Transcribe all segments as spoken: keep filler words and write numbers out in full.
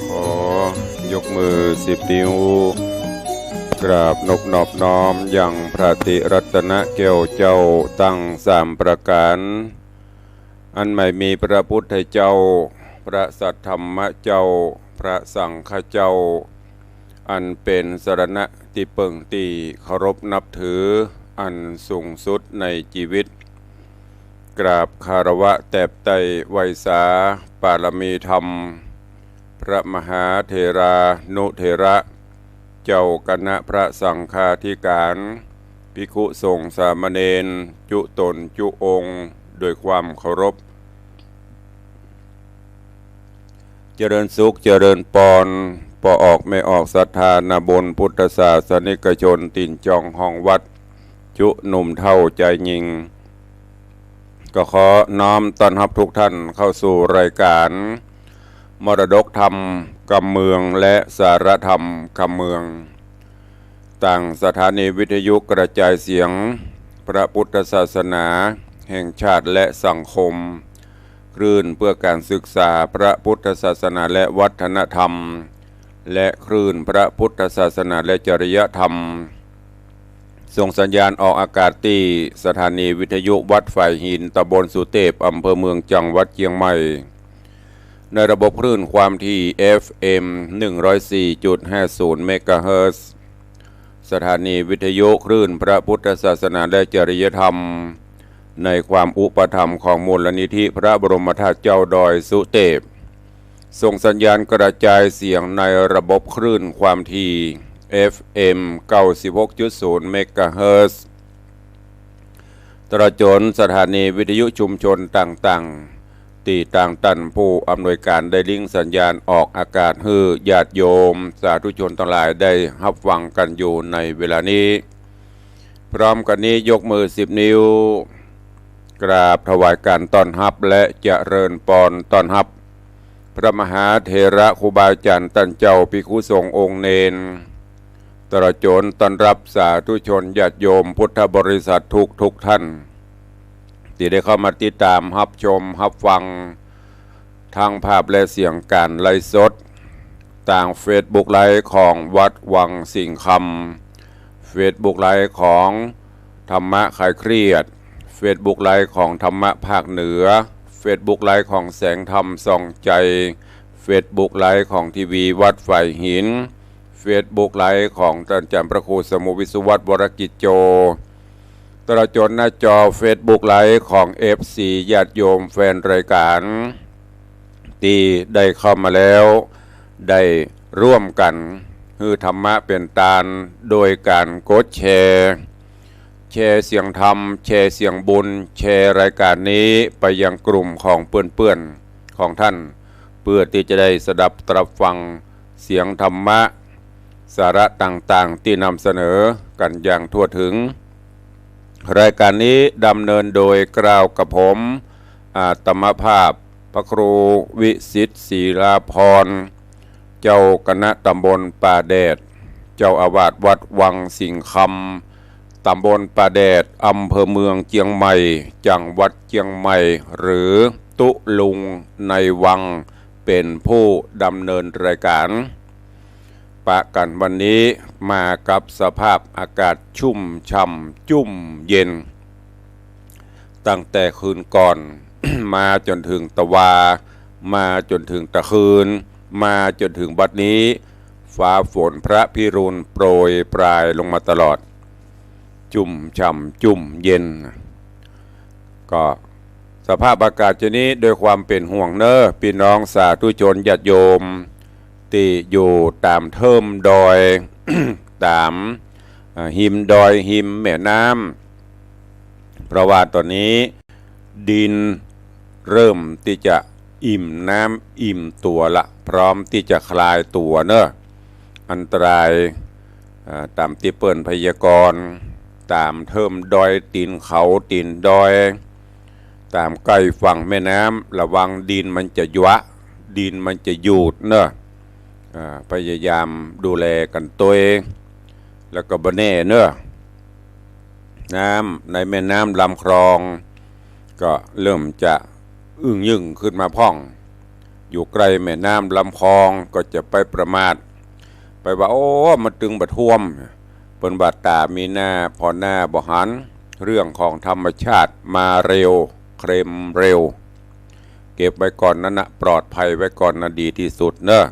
ขอยกมือสิบนิ้ว กราบนบนอบน้อมยังพระติรัตนแก้วเจ้าตังสามประก๋าน อันไม่มีพระพุทธเจ้า พระสัทธรรมเจ้า พระสังฆเจ้า อันเป๋นสรณะตี้เปิ้งตี้เคารพนับถืออันสูงสุดในจีวิต กราบคารวะแตบไต้ไหว้สาปารมีธรรม พระมหาเถรานุเถระ เจ้าคณะพระสังฆาธิการ ภิกขุสงฆ์สามเณร จุ๊ต๋นจุ๊องค์ โดยความเคารพ เจริญสุขเจริญปอน ป้อออกแม่ออกศรัทธานาบนพุทธศาสนิกชน ตี๋นจองห้องวัด จุ๊หนุ่มเฒ่าจายญิง ก็ขอน้อมต้อนฮับทุกท่านเข้าสู่รายการมรดกธรรมกำเมืองและสาระธรรมกำเมือง ตางสถานีวิทยุกระจายเสียงพระพุทธศาสนาแห่งชาติและสังคม คลื่นเพื่อการศึกษาพระพุทธศาสนาและวัฒนธรรม และคลื่นพระพุทธศาสนาและจริยธรรม ส่งสัญญาณออกอากาศตี้สถานีวิทยุวัดฝายหิน ตำบลสุเตพ อำเภอเมือง จังหวัดเจียงใหม่ ในระบบคลื่นความถี่ เอฟเอ็ม หนึ่งร้อยสี่จุดห้าศูนย์ เมกะเฮิรตซ์ สถานีวิทยุคลื่นพระพุทธศาสนาและจริยธรรม ในความอุปถัมภ์ของมูลนิธิพระบรมธาตุเจ้าดอยสุเตพ ส่งสัญญาณกระจายเสียงในระบบคลื่นความถี่ เอฟเอ็ม เก้าสิบหกจุดศูนย์ เมกะเฮิรตซ์ ตลอดจ๋นสถานีวิทยุชุมชนต่างๆ ตี้ตางต้านผู้อำนวยการได้ลิงก์สัญญาณออกอากาศหื้อญาติโยมสาธุชนตังหลายได้ฮับฟังกั๋นอยู่ในเวลานี้ พร้อมกั๋นนี้ยกมือสิบนิ้ว กราบถวายการต้อนฮับและเจริญปอนต้อนฮับ พระมหาเถระครูบาอาจ๋ารย์ต้านเจ้าภิกขุสงฆ์องค์เณร ตลอดจ๋นต้อนฮับสาธุชนญาติโยมพุทธบริษัททุกๆ ท่าน ตี้ได้เข้ามาติดต๋ามฮับชมฮับฟัง ทั้งภาพและเสียงก๋านไลฟ์สด ตางเฟซบุ๊กไลฟ์ของวัดวังสิงห์คำ เฟซบุ๊กไลฟ์ของธรรมะคลายเครียด Facebook ไลฟ์ของธรรมะภาคเหนือ Facebook ไลฟ์ของแสงธรรมส่องใจ Facebook ไลฟ์ของทีวีวัดฝายหิน Facebook ไลฟ์ของท่านอาจารย์พระครูสมุห์ วิศวัฒน์ วรกิจโจ ตลอดจนหน้าจอ Facebook ไลฟ์ของ เอฟซี ญาติโยมแฟนรายการ ตี้ได้เข้ามาแล้ว ได้ร่วมกั๋นหื้อธรรมะเป๋นตาน โดยก๋านกดแชร์ แชร์เสียงธรรม แชร์เสียงบุญ แชร์รายการนี้ไปยังกลุ่มของเปื้อนๆ ของท่าน เปื้อตี้จะได้สดับตรับฟังเสียงธรรมะ สาระต่างๆ ตี้นำเสนอกั๋นอย่างทั่วถึง รายการนี้ดำเนินโดยกล่าวกับผม อาตมาภาพ พระครูวิสิทธิ์ ศิลาภรณ์ เจ้าคณะตำบลป่าแดด เจ้าอาวาสวัดวังสิงห์คำ ตำบลป่าแดด อำเภอเมืองเจียงใหม่ จังหวัดเจียงใหม่ หรือตุ๊ลุงในวัง เป๋นผู้ดำเนินรายการ ปะกั๋นวันนี้มากับสภาพอากาศชุ่มฉ่ำจุ่มเย็น ตั้งแต่คืนก่อน มาจ๋นเถิงตะวา มาจ๋นเถิงตะคืน มาจ๋นเถิงบัดนี้ ฟ้าฝนพระพิรุณโปรยปรายลงมาตลอด ชุ่มฉ่ำจุ่มเย็น ก็สภาพอากาศเจ้านี้ด้วยความเป๋นห่วงเน้อ ปี้น้องสาธุชนญาติโยม ตี้อยู่ต๋ามเทิมดอย ต๋าม อ่า ฮิมดอย ฮิมแม่น้ำ เพราะว่าต๋อนนี้ดินเริ่มตี้จะอิ่มน้ำอิ่มตั๋วละ พร้อมตี้จะคลายตั๋วเน้อ อันตราย อ่า ต๋ามตี้เปิ้นพยากรณ์ ต๋ามเทิมดอย ตี๋นเขา ตี๋นดอย ต๋ามใก้ฝั่งแม่น้ำ ระวังดินมันจะยวะ ดินมันจะหยูดเน้อ อ่า พยายามดูแลกั๋นตวย แล้วก็บ่แน่เน้อ น้ำในแม่น้ำลำคลอง ก็เริ่มจะอึ้งยึ้งขึ้นมาพ่อง อยู่ใก้แม่น้ำลำคลองก็จะไปประมาท ไปว่า โอ้ มันตึงบ่ท่วม เปิ้นว่าต๋ามีหน้าผ่อหน้าบ่หัน เรื่องของธรรมชาติมาเร็ว เคลมเร็ว เก็บไว้ก่อนนั้นนะ ปลอดภัยไว้ก่อนนะ ดีตี้สุดเน้อ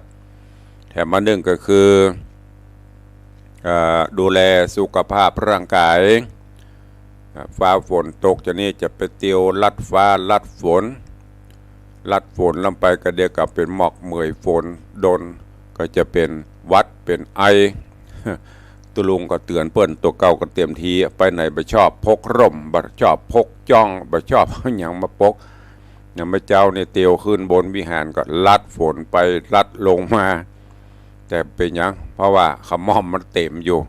แถมอันนึ่งก็คือ เอ่อ ดูแลสุขภาพร่างกาย อ่า ฟ้าฝนตกจานี้จะไปเตียวลัดฟ้าลัดฝน ลัดฝนลงไปก็เดี๋ยวก็เป๋นหมอกเหมยฝนดน ก็จะเป๋นหวัดเป๋นไอ ตุ๊ลุงก็เตื๋อนเปิ้น ตั๋วเก่าก็เตรียมที ไปไหนบ่ชอบพกร่ม บ่ชอบพกจ๊อง บ่ชอบเอาหยังมาปก อย่างเมื่อเจ๊านี่เตียวขึ้นบนวิหารก็ลัดฝนไปลัดลงมา แต่เป๋นหยัง เพราะว่าขม่อมมันเต๋มอยู่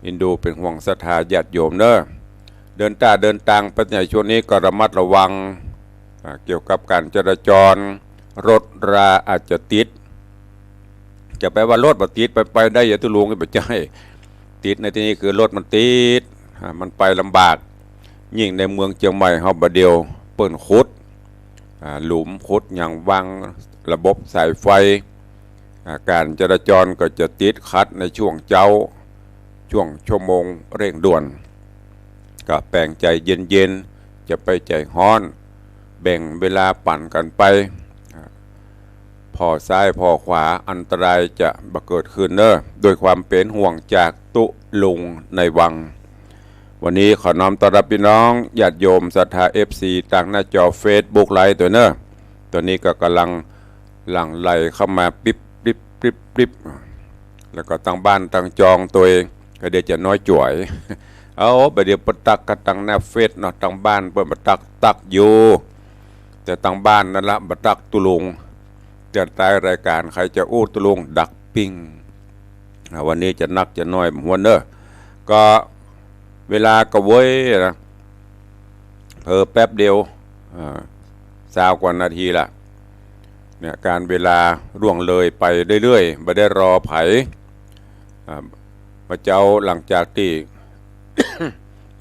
เอ็นดูเป๋นห่วงศรัทธาญาติโยมเน้อ เดินต้าเดินตางไปไหนช่วงนี้ก็ระมัดระวัง อ่า เกี่ยวกับก๋านจราจร รถราอาจจะติด จะไปว่ารถบ่ติด ไป ไปได้อยู่ตุ๊ลุง บ่ใจ้ ติดในตี้นี้คือรถมันติด อ่า มันไปลำบาก ยิ่งในเมืองเจียงใหม่เฮาบ่าเดี่ยว เปิ้นขุด อ่า หลุมขุดหยังวางระบบสายไฟ อ่า ก๋านจราจรก็จะติดขัดในช่วงเจ๊า ช่วงชั่วโมงเร่งด่วน ก็แป๋งใจ๋เย็นๆ จะไปใจ๋ฮ้อน แบ่งเวลาปั๋นกั๋นไป อ่า ผ่อซ้ายผ่อขวา อันตรายจะบ่เกิดขึ้นเน้อ ด้วยความเป๋นห่วงจากตุ๊ลุงในวัง วันนี้ขอน้อมต้อนรับปี้น้องญาติโยมศรัทธา เอฟซี ตางหน้าจอเฟซบุ๊กไลฟ์ตวยเน้อ ต๋อนนี้ก็ก่ำลังหลั่งไหลเข้ามาปิ๊บปิ๊บปิ๊บปิ๊บ แล้วก็ตางบ้านตางจองตวย ก็เดี๋ยวจะน้อยจ๋วย เอา บ่าเดี่ยวปะตั๊กกั๋นตางหน้าเฟซเนาะ ตางบ้านเปิ้นปะตั๊กตั๊กอยู่ แต่ตางบ้านนั้นละบ่ตั๊กตุ๊ลุง เตื้อต้านรายก๋านใครจะอู้ตุ๊ลุงดักปิ้ง อ่า วันนี้จะนักจะน้อยบ่ฮู้เน้อ ก็เวลาก็เว้ยนะ เผลอแป๊บเดียว อ่า ซาวกว่านาทีละ เนี่ย ก๋านเวลาล่วงเลยไปเรื่อยๆ บ่ได้รอใผ อ่า เมื่อเจ๊าหลังจากตี้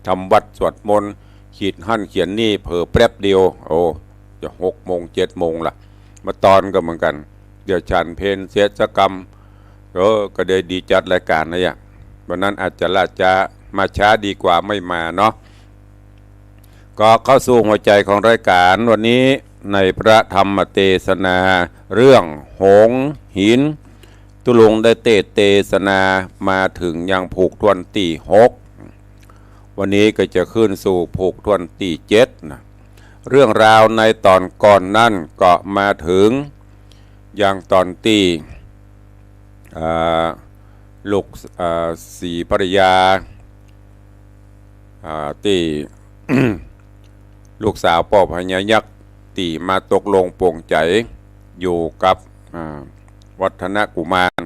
ทำวัตรสวดมนต์ ขีดหั้นเขียนนี่ เผลอแป๊บเดียว โอ้ จะหกโมงเจ็ดโมงละ เมื่อตอนก็เหมือนกั๋น เดี๋ยวฉันเพลเสร็จสักกำ เออ ก็ได้ดีจัดรายก๋านนะยะ วันนั้นอาจจะล่าจ๊า มาช้าดีกว่าไม่มาเนาะ ก็เข้าสู่หัวใจของรายการวันนี้ ในพระธรรมเตสนาเรื่องหงส์หิน ตุ๊ลุงได้เตสน์เตสนามาเถิงยังผูกถ้วนตี้หก วันนี้ก็จะขึ้นสู่ผูกถ้วนตี้เจ็ดนะ เรื่องราวในต๋อนก่อนนั้นก็มาเถิงยังต๋อนตี้ อ่า ลูก อ่า ศรีภริยา อ่า ตี้ ลูกสาวป้อพญายักษ์ตี้มาตกลงปลงใจ๋อยู่กับ อ่า วัฒนกุมาร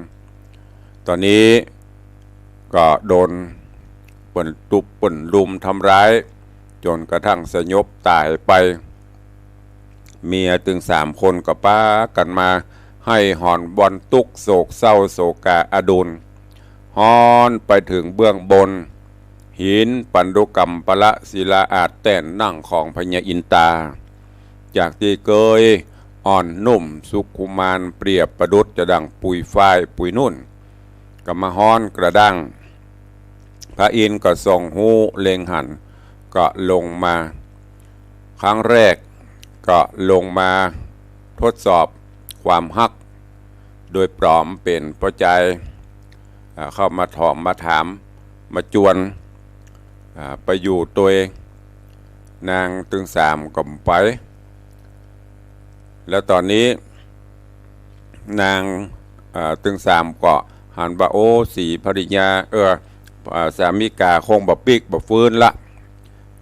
ต๋อนนี้ก็โดนเปิ้นตุ๊บเปิ้นลุมทำร้าย จ๋นกระทั่งสยบต๋ายไป เมียตึงสามคนก็ปากั๋นมาไห้หอนบ่นตุ๊กข์โศกเศร้าโศกาอดูล ฮอนไปเถิงเบื้องบน หินปันดุกัมปะละศิลาอาจแต้นนั่งของพญาอินตา จากตี้เกยอ่อนนุ่มสุขุมานเปรียบประดุจจะดั่งปุยฝ้ายปุยนุ่น ก็มาฮอนกระด้าง พระอินทร์ก็ส่องฮู้เล็งหัน ก็ลงมา ครั้งแรกก็ลงมาทดสอบความฮัก โดยปลอมเป๋นป้อจาย อ่า เข้ามาถาม มาถาม มาจวน อ่า ไปอยู่ตวยนางตึงสามก็ไป แล้วต๋อนนี้นาง อ่า ตึงสามก็หันว่า โอ้ ศรีภริยา เออ อ่า สามิกาคงบ่ปิ๊กบ่ฟื้นละ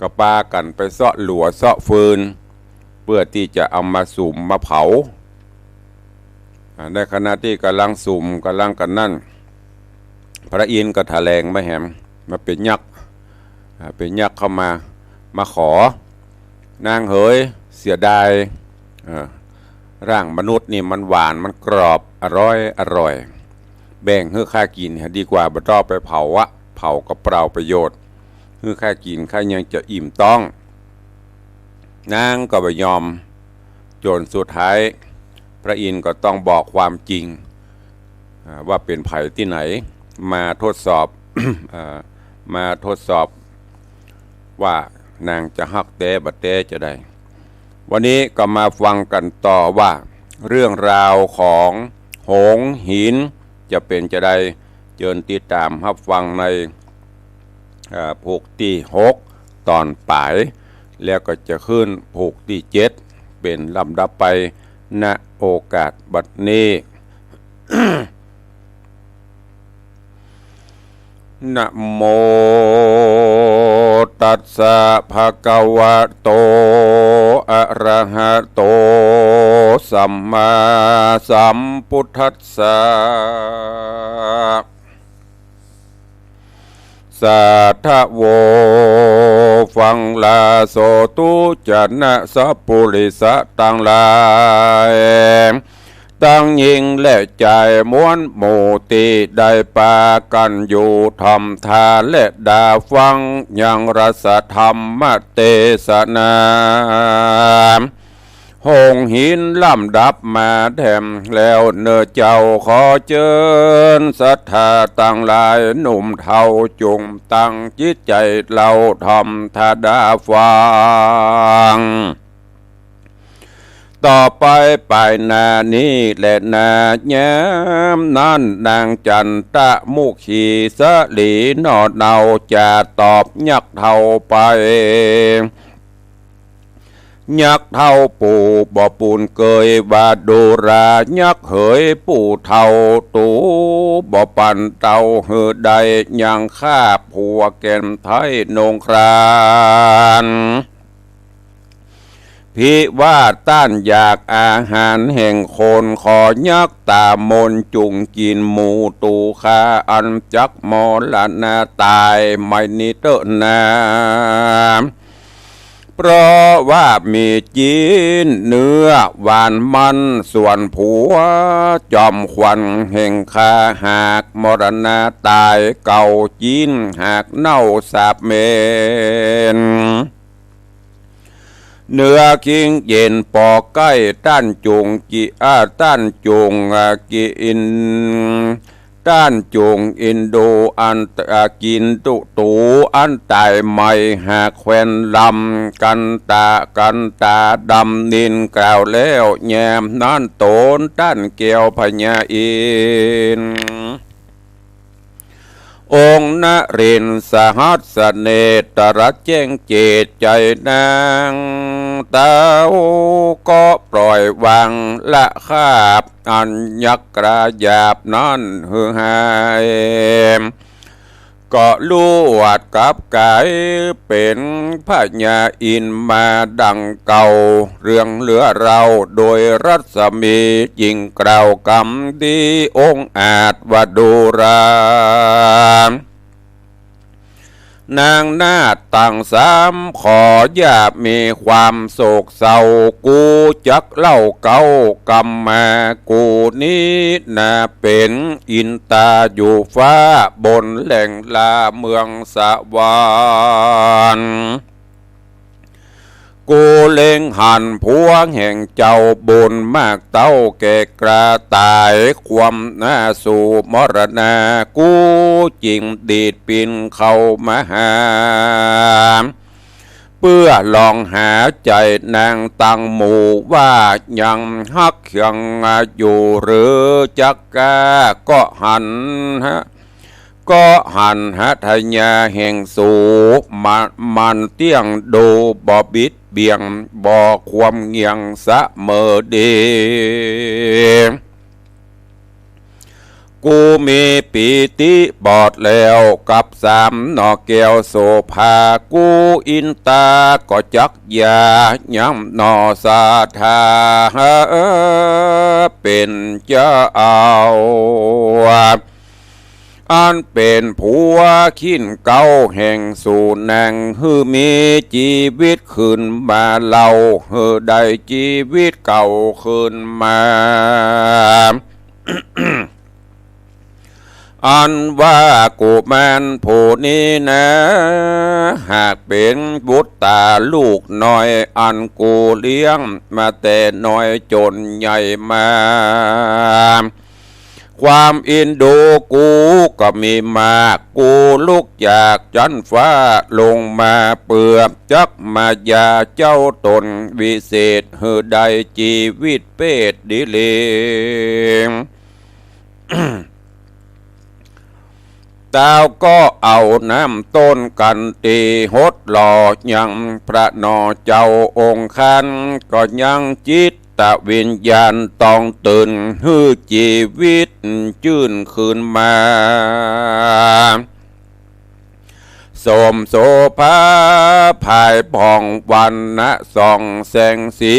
ก็ปากั๋นไปเซาะหลัวเซาะฟืน เปื้อตี้จะเอามาสุมมาเผา อ่า ในขณะตี้ก่ำลังสุมก่ำลังกั๋นนั้น พระอินทร์ก็ถะแหลงมาแหม มาเป๋นยักษ์ อ่า เป๋นยักษ์เข้ามา มาขอ นางเหย เสียดาย เอ่อ ร่างมนุษย์นี่มันหวาน มันกรอบ อร่อย อร่อย แบ่งหื้อข้ากิ๋นดีกว่า บ่ต้องไปเผาอะ เผาก็เปล่าประโยชน์ หื้อข้ากิ๋น ข้ายังจะอิ่มต๊อง นางก็บ่ยอม จ๋นสุดท้าย พระอินทร์ก็ต้องบอกความจริง อ่า ว่าเป๋นใผตี้ไหน มาทดสอบ อ่า มาทดสอบว่านางจะฮักแต๊บ่แต๊จาใด วันนี้ก็มาฟังกั๋นต่อว่า เรื่องราวของหงส์หินจะเป๋นจาใด เจิญติดต๋ามฮับฟังใน อ่า ผูกตี้หก ต๋อนป๋าย แล้วก็จะขึ้นผูกตี้เจ็ด เป๋นลำดับไป ณ โอกาสบัดนี้ นะโมตัสสะ ภะคะวะโต อะระหะโต สัมมาสัมพุทธัสสะ สาธะโว ฟังลาโสตุ จะนะสัปปุริสะตังหลาย ตังญิงและจายมวลหมู่ตี้ได้ปากั๋นอยู่ถ่อมทาและดาฟังยังรัสธรรมเตสนา หงส์หินลำดับมาแถมแล้วเน่อเจ้า ขอเจิญศรัทธาตังหลายหนุ่มเฒ่า จุ่งตั้งจิตใจ๋เล่าถ่อมทาดาฟัง ต่อไปป๋ายหน้านี้แลนา ยามนั้นนางจันตะมุขีสลีหน่อเนาจะตอบยักษ์เฒ่าไป ยักษ์เฒ่าผู้บ่ปูนเกยว่า ดูรายักษ์เหย ผู้เฒ่าตู๋บ่ปันเต้าหื้อได้ ยังข้าผัวแก่นไท้นงคราน ภิวาทต้านอยากอาหารแห่งคน ขอยักษ์ตามนจุ่งกิ๋นหมู่ตู๋ข้า อันจักมรณะต๋ายไม้นี้เต๊อะนา เพราะว่ามีจิ๊นเนื้อหวานมัน ส่วนผัวจอมขวัญแห่งข้า หากมรณะต๋าย เก่าจิ๊นหากเน่าสาบเหม็น เนื้อคิงเย็นปอใก้ ต้านจุ่งกิ๋น อ่า ต้านจุ่ง อ่า กิ๋น ต้านจุ่งอินดูอันตะกินตุตูอันต๋ายใหม่หากแควนลำ กันตะกันตาดำนินกล่าวแล้ว ยามนั้นต๋นต้านแก้วพญาอินทร์ องค์นเรนทร์สหัสเนตรแจ้งเจตน์ใจ๋นาง เต้าก็ปล่อยวางละคาบอันยักษ์กระหยาบนั้นหื้อหาย ก็ลวดกลับก๋ายเป๋นพญาอินทร์มาดังเก่า เรื่องเหลือเล่าโดยรัศมี จึ่งกล่าวกำดีองอาจว่า ดูรา นางนาฏตังสาม ขออย่ามีความโศกเศร้า กูจักเล่าเก๊ากำมา กูนี้นาเป๋นอินตาอยู่ฟ้าบนแหล่งลาเมืองสวรรค์ กูเล็งหันผัวแห่งเจ้าบุญมากเต้าแก่กระต๋าย ความหน้าสู่มรณา กูจึ่งดีดปินเข้ามาหา เปื้อลองหาใจ๋นางตังหมู่ว่ายังฮักยังอยู่หรือจักกล้า ก็หันหา ก็หันหาทยาแห่งสูมา มันเตี้ยงดูบ่บิดเบี่ยง บ่ความเงี่ยงเสมอดี กูมีปีติบอดแล้วกับสามหน่อแก้วโสภา กูอินตาก็จักอย่าย้ำหน่อศรัทธา เป๋นเจ้า อันเป๋นผัวคิ้นเก๊าแห่งสูนาง หื้อมีจีวิตคืนมาเล่า หื้อได้จีวิตเก่าคืนมา อันว่ากุมารผู้นี้นา หากเป๋นบุตราลูกน้อย อันกูเลี้ยงมาแต่น้อยจ๋นใหญ่มา ความอินดูกูก็มีมาก กูลุกจากจั๊นฟ้าลงมาเปื้อจักมายาเจ้าต๋นวิเศษ หื้อได้จีวิตเปรตดีหลี เต้าก็เอาน้ำต้นกันตีหดหล่อยังพระหน่อเจ้าองค์คัน ก็ยังจิตวิญญาณต้องตื่น หื้อจีวิตจื้นคืนมา สมโสภาผายผ่องวรรณะส่องแสงสี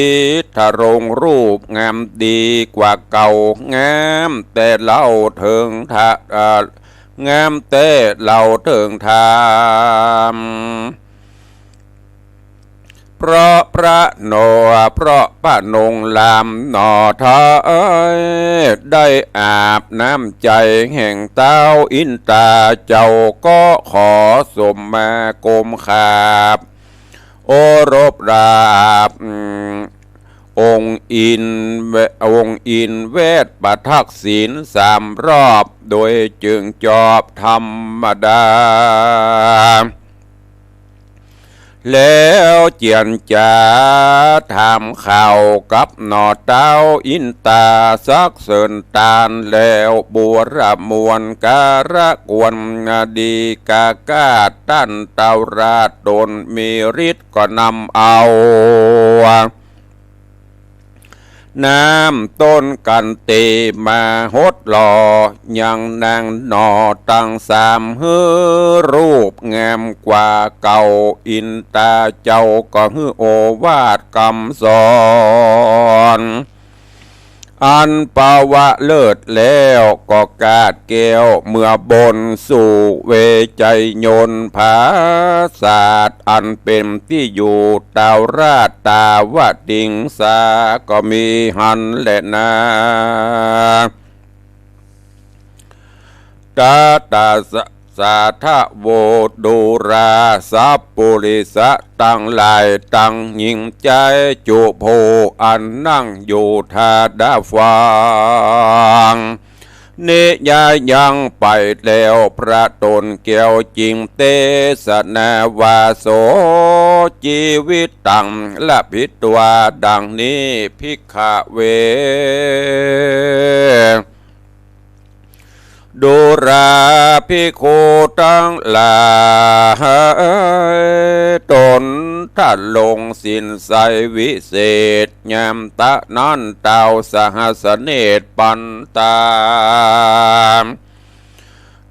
ทะรงรูปงามดีกว่าเก่า งามแต่เล่าเถิงทะ เอ่อ งามแต่เล่าเถิงธรรม เพราะพระโน เพราะพระนงลามหน่อไท้ ได้อาบน้ำใจ๋แห่งเต้าอินตา เจ้าก็ขอสมมาคมขาบ โอรบราบ องค์อินทร์เว องค์อินทร์เวทประทักษิณสามรอบ โดยจึงจอบธรรมดา แล้วเจียรจาถามข่าวกับหน่อเต้าอินตา สรรเสริญตานแล้วบูรมวลการะกวนดีกากาต้านเต้าราชต๋นมีฤทธิ์ก็นำเอา น้ำต้นกันตีมาหดหล่อยังนางหน่อตังสาม หื้อรูปงามกว่าเก่า อินตาเจ้าก็หื้อโอวาทกำสอน อันประเสริฐแล้วก็กาดแก้วเมืองบนสู่เวไชยนนท์ผาสาท อันเป๋นตี้อยู่เต้าราชตาวติงสา ก็มีหั้นแลนา ตถาสะ สาทะโว ดูรา สัพปุริสะตังหลายตังหญิงจาย จุผู้อันนั่งอยู่ทาดาฟัง นิยายังไปแล้วพระต๋นแก้วจึงเตสนาว่า โส จีวิตัง ละผิดว่าดังนี้ ภิกขเว ดูราภิกขุตังหลาย ต๋นทรงศีลใสวิเศษ ยามตะนั้นเต้าสหัสเนตรปันตา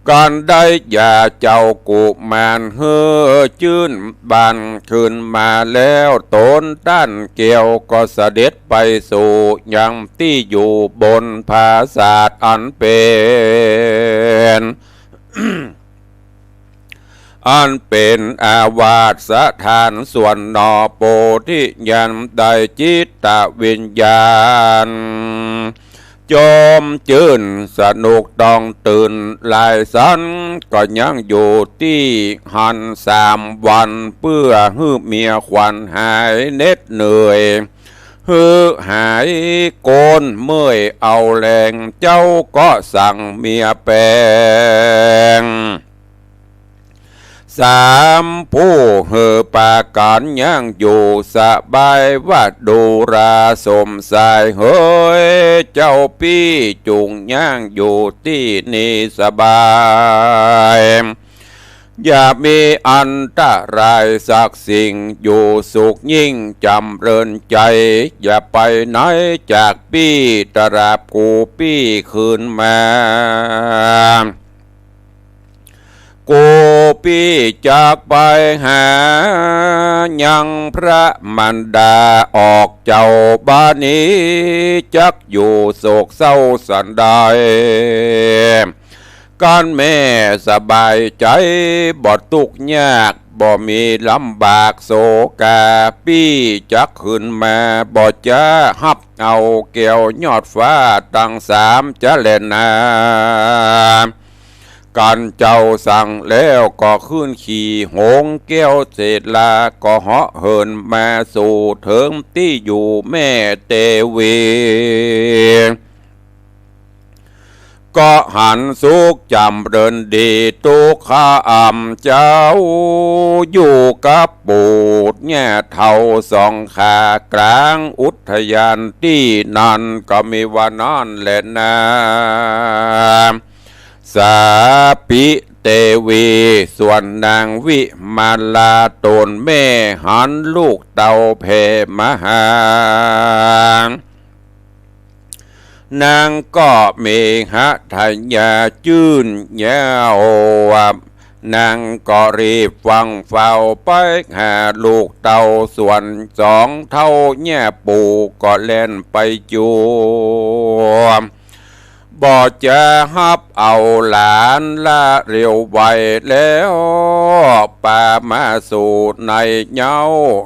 กันได้ยาเจ้ากุมารหื้อจื้นบานขึ้นมาแล้ว ต๋นต้านแก้วก็เสด็จไปสู่ยังตี้อยู่บนปราสาทอันเป๋น อันเป๋นอาวาสถานส่วนหนอ โพธิญาณได้จิตวิญญาณ จมจื้นสนุกต้องตื่นหลายสัน ก็ยังอยู่ตี้หั้นสามวัน เปื้อหื้อมีขวัญหายเหน็ดเหนื่อย หื้อหายโกนเมื่อยเอาแฮง เจ้าก็สั่งเมียแป๋ง สามผู้หื้อปากั๋นยังอยู่สบาย ว่าดูราสมชายเหย เจ้าปี้จุ่งยังอยู่ตี้นี่สบาย อย่ามีอันตรายสักสิ่ง อยู่สุขยิ่งจ๋ำเริญใจ๋ อย่าไปไหนจากปี้ ตราบกูปี้คืนมา กูปี้จักไปหายังพระมารดาออก เจ้าบ่านี้จักอยู่โศกเศร้าสันใด กันแม่สบายใจ๋ บ่ตุ๊กข์ยาก บ่มีลำบากโศกา ปี้จักคืนมา บ่จะฮับเอาแก้วยอดฟ้าตังสามจะแลนา กันเจ้าสั่งแล้วก็ขึ้นขี่หงส์แก้วเสลา ก็เหาะเหินมาสู่เถิงตี้อยู่แม่เตวี ก็หันสุขจ๋ำเริญดี ตุ๊กข์อันเจ้าอยู่กับปู่ย่าเฒ่าสองข้ากลางอุทยานตี้นั้น ก็มีว่านั้นแลนา สาปิเตวี ส่วนนางวิมาลาต๋นแม่หันลูกเต้าแผ่มาหา นางก็มีหทัยยาจื้นยาว นางก็รีบฟั่งเฝ้าไปหาลูกเต้า ส่วนสองเฒ่าย่าปู่ก็แล่นไปจวบ บ่จะฮับเอาหลานละเร็วไวแล้ว ปามาสู่ในเย้า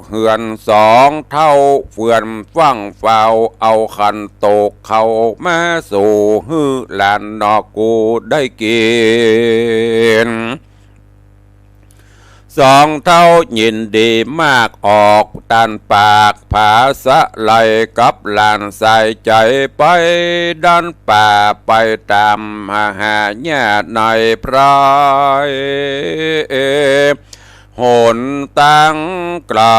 เฮือนสองเฒ่าเฟื่อนฟั่งเฝ้า เอาขันโตกเข้ามาสู่หื้อหลานนอกกูได้กิ๋น สองเฒ่ายินดีมากออกตันปากผาสะไหลกับหลานสายใจ๋ไปดันป่าไปต๋ามหาหญ้าในไพร หนตางไก๋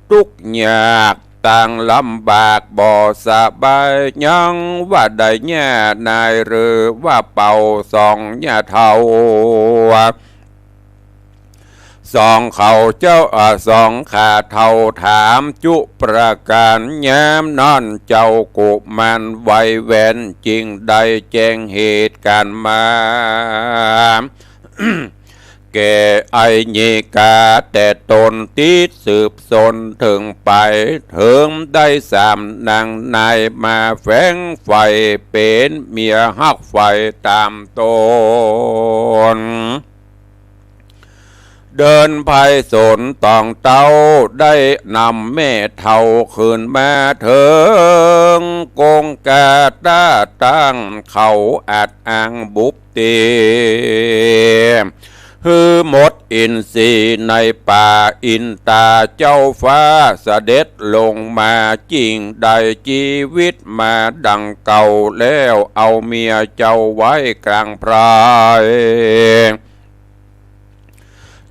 ตุ๊กข์ยาก ตางลำบากบ่สบาย ยังว่าได้ย่านายหรือว่าเป่าสองย่าเฒ่า สองเขาเจ้า อ่า สองข้าเฒ่าถามจุประก๋าน ยามนั้นเจ้ากุมารไหวแหวนจึงได้แจ้งเหตุก๋ารณ์มา แก่ไอยิกา แต่ต๋นติดสืบสนเถิงไป เถิงได้สามนางนายมาแฝงใฝ่เป๋นเมียฮักใฝ่ต๋ามต๋น เดินไปสนตองเต้า ได้นำแม่เฒ่าคืนมาเถิงกงกาตาตั้งเขาอัดอั้งบุบ เต หื้อหมดอินทรีย์ในป่า อินตาเจ้าฟ้าเสด็จลงมา จึงได้จีวิตมาดังเก่า แล้วเอาเมียเจ้าไว้กลางไพร่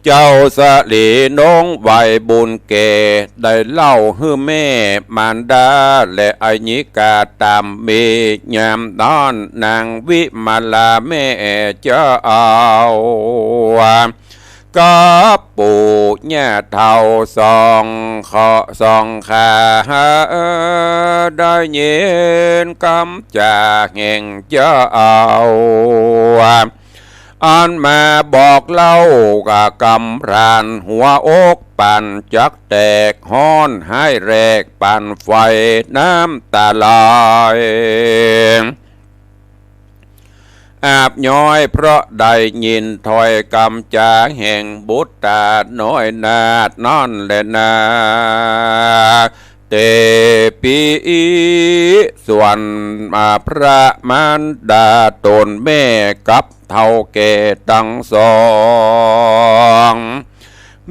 เจ้าสะหลีน้องไหว้บุญแก่ ได้เล่าหื้อแม่มารดา และอัยยิกาต๋ามมี ยามนั้นนางวิมาลาแม่เจ้า กับปู่ย่าเฒ่าสองข้า สองข้า ได้ยินกำจาแห่งเจ้า อันมาบอกเล่ากับกำพร้าน หัวอกปานจักแตก ฮ้อนไห้แรกปานไฟ น้ำตาไหล อาบย้อยเพราะได้ยินถ้อยกำจาแห่งบุตราน้อยนาถนั้นแลนา เตปิ ส่วนพระมารดาต๋นแม่กับเฒ่าแก่ตังสอง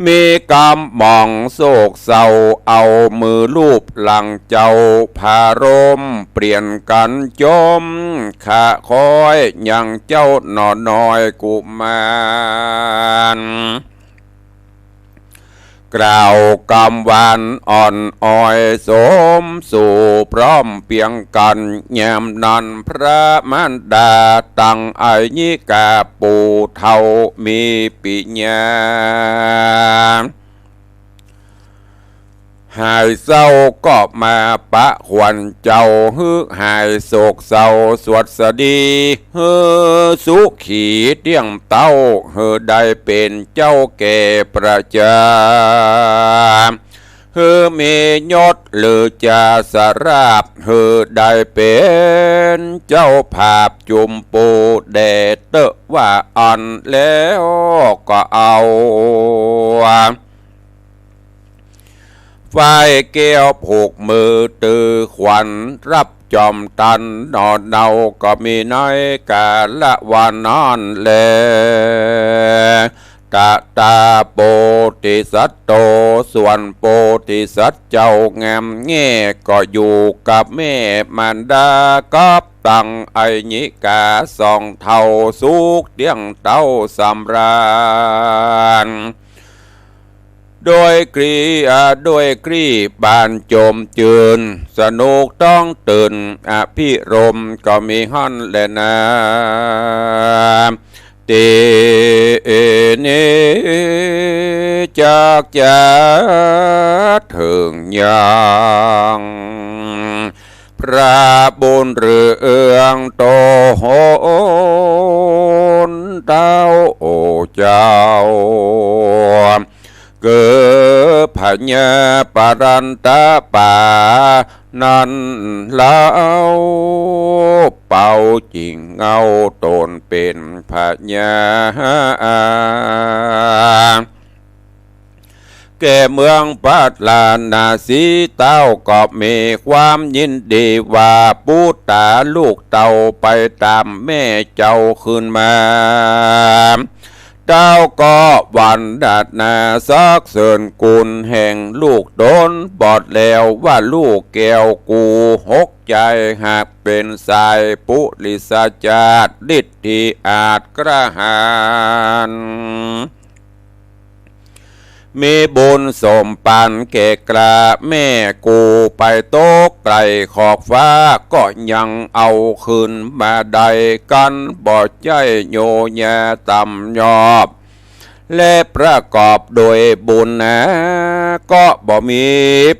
มีกำหม่องโศกเศร้า เอามือลูบหลังเจ้า ผารมเปลี่ยนกั๋นจม ขะคอยยังเจ้าหน่อน้อยกุมาร กล่าวกำหวานอ่อนอ้อยสมสู่พร้อมเปียงกั๋น ยามนั้นพระมารดาตังอัยยิกาปู่เฒ่ามีปิญญา หายเศร้าก็มาปะขวัญเจ้า หื้อหายโศกเศร้าสวัสดี หื้อสุขีเตี้ยงเต้า หื้อได้เป๋นเจ้าแก่ประจา หื้อมียศหรือจาสราบ หื้อได้เป๋นเจ้าภาพจุมปูแด่เต๊อะว่าอั้นแล้วก็เอา ฝ้ายแก้วผูกมือตื้อขวัญ รับจอมตันหน่อเนา ก็มีในกาละวานั้นแล ตะตาโปธิสัตโต ส่วนโปธิสัตว์เจ้างามแง่ ก็อยู่กับแม่มารดากับตังอัยยิกาสองเฒ่า สุขเตี้ยงเต้าสำราญ ด้วยกรี อ่า ด้วยกรีบานจมจืน สนุกต้องตื่น อภิรมย์ก็มีหั้นแลนา ทีนี้จักจะเถิงยัง พระบุญเรืองโตหนเต้าเจ้า คือพญาปรันตะปานั้นเล่า เป่าจิ่งเงาต๋นเป๋นพญา แก่เมืองพาราณสี เต้าก็มีความยินดีว่า ปุตตาลูกเต้าไปต๋ามแม่เจ้าคืนมา เต้าก็วันดานาสรรเสริญคุณแห่งลูกต๋น บอดแล้วว่าลูกแก้วกูหกใจ หากเป๋นสายปุริสจาติ ฤทธิอาจกล้าหาญ มีบุญสมปานแก่กล้า แม่กูไปตกไกลขอบฟ้า ก็ยังเอาคืนมาได้กั๋น บ่ใจ้โยยาต่ำยอบ และประกอบโดยบุญนา ก็บ่มี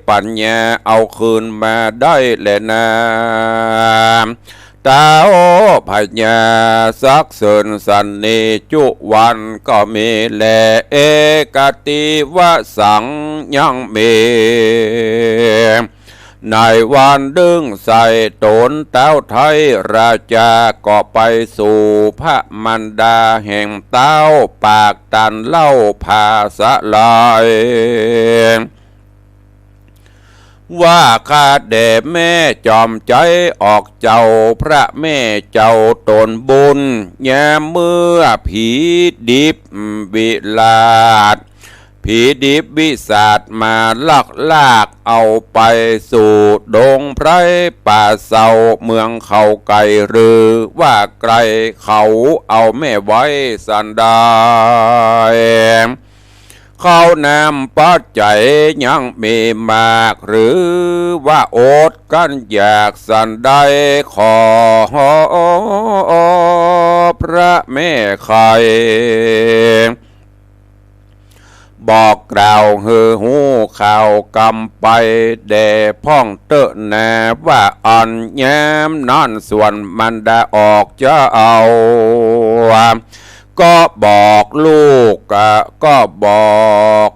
ปัญญาเอาคืนมาได้แลนา เต้าพญาสรรเสริญสันนิจุวันก็มีแล เอกัตติวสังยังมี ในวันนึ่งใส่ต๋นเต้าไทยราชา ก็ไปสู่พระมารดาแห่งเต้า ปากตันเล่าผาสะลาย พ ว่าข้าแด่แม่จอมใจ๋ออกเจ้า พระแม่เจ้าต๋นบุญ ยามเมื่อผีดิบวิราช ผีดิบวิสาชมาลักลากเอาไปสู่ดงไพรป่าเศร้า เมืองเขาไกล หรือว่าไกล เขาเอาแม่ไว้สันใด ข้าวน้ำปัจจัยยังมีมาก หรือว่าอดกั้นอยากสันใด ขอพระแม่ไข บอกกล่าวหื้อฮู้ข่าวกำไป แด่พ่องเต๊อะนา ว่าอันยามนั้นส่วนมารดาออกเจ้า ก็บอกลูก ก็บอก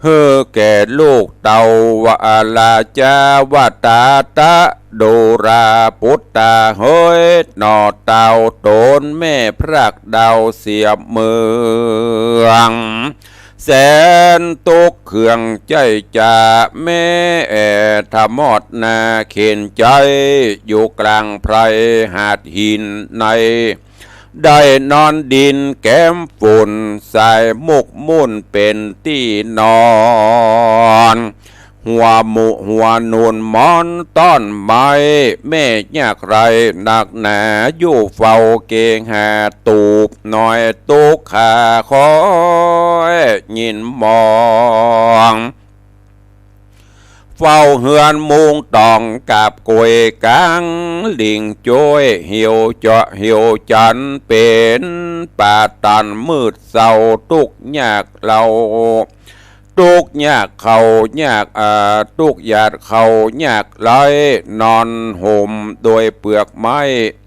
หื้อแก่ลูกเต้าว่า อาราจาวตาตะ ดูราปุตตา เฮยหน่อเต้าต๋นแม่พรากดาวเสียเมือง แสนตุ๊กข์เคืองใจ๊จะแม่ ทมอดหน้าเข็ญใจ๋ อยู่กลางไพรหาดหินใน ได้นอนดินแก้มฝุ่น สายมุกมุ่นเป๋นตี้นอน หัวหมู่หัวหนุนหมอนต้อนไม้ แม่ยากไร้นักหนา อยู่เฝ้าเกหาตูบน้อย ตุ๊กข์ข้าคอยยินมอง เฝ้าเฮือนมุงตองกาบกวยกาง หลิ้งจ้วยเหี่ยวเจาะเหี่ยวจัน เป๋นป่าตันมืดเศร้า ตุ๊กข์ยากเฮา ตุ๊กข์ยากเฮายาก อ่า ตุ๊กข์ยากเฮายากไร้ นอนห่มโดยเปือกไม้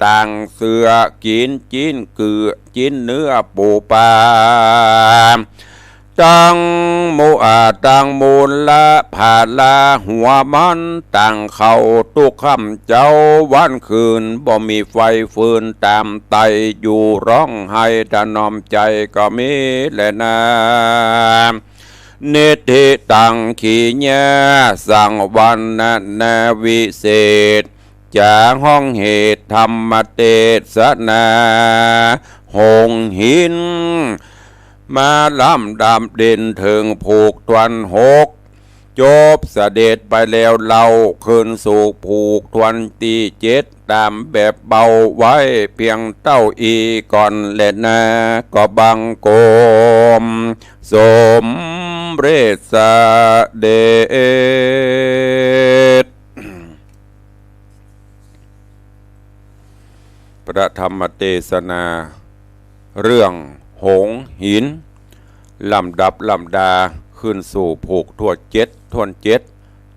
ตางเสื้อกิ๋นจิ๊นกือ จิ๊นเนื้อปูปลา ตังมู อ่า ตังมูลภาระหัวมัน ตังข้าวตุ๊กค่ำเจ๊าวันคืน บ่มีไฟฟืนต๋ามไต้ อยู่ฮ้องไห้ถนอมใจ๋ก็มีแลนา นิทธิตังขีญา สังวรรณนาวิเศษ จ๋าฮ้องเหตุธรรมเตสนา หงส์หิน มาลำดับเด่นเถิงผูกถ้วนหก จบเสด็จไปแล้วเล่า ขึ้นสู่ผูกถ้วนตี้เจ็ด ต๋ามแบบเบาไว้เพียงเต้าอี้ก่อนแลนา ก็บังคมสมเร็จเสด็จ พระธรรมเตสนา เรื่องหงส์หิน ลำดับลำดา ขึ้นสู่ผูกถ้วนเจ็ด ถ้วนเจ็ด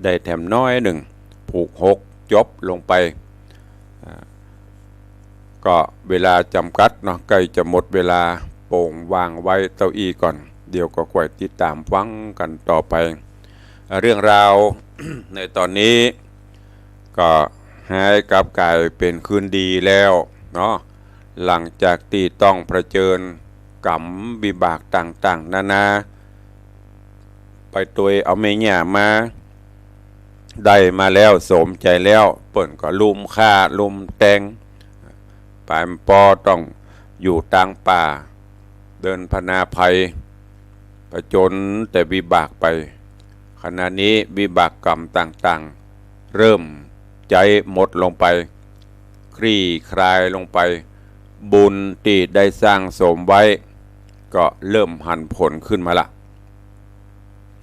ได้แถมน้อยนึ่ง ผูกหก จบลงไป อ่า ก็เวลาจ๋ำกัดเนาะ ใก้จะหมดเวลา โป่งว่างไว้เต้าอี้ก่อน เดี๋ยวก็ค่อยติดต๋ามฟังกั๋นต่อไป อ่า เรื่องราว ในต๋อนนี้ ก็หายกลับก๋ายเป๋นคืนดีแล้วเนาะ หลังจากตี้ต้องเผชิญก๋รรมวิบากต่างๆ นานา ไปตวยเอาแม่หญ้ามา ได้มาแล้วสมใจ๋แล้ว เปิ้นก็ลุมฆ่าลุมแตง ป๋ายปอต้องอยู่ตางป่า เดินผนาภัย ผจญแต่วิบากไป ขณะนี้วิบากกรรมต่างๆ เริ่มใจ๊หมดลงไป คลี่คลายลงไป บุญตี้ได้สร้างสมไว้ ก็เริ่มหันผลขึ้นมาละ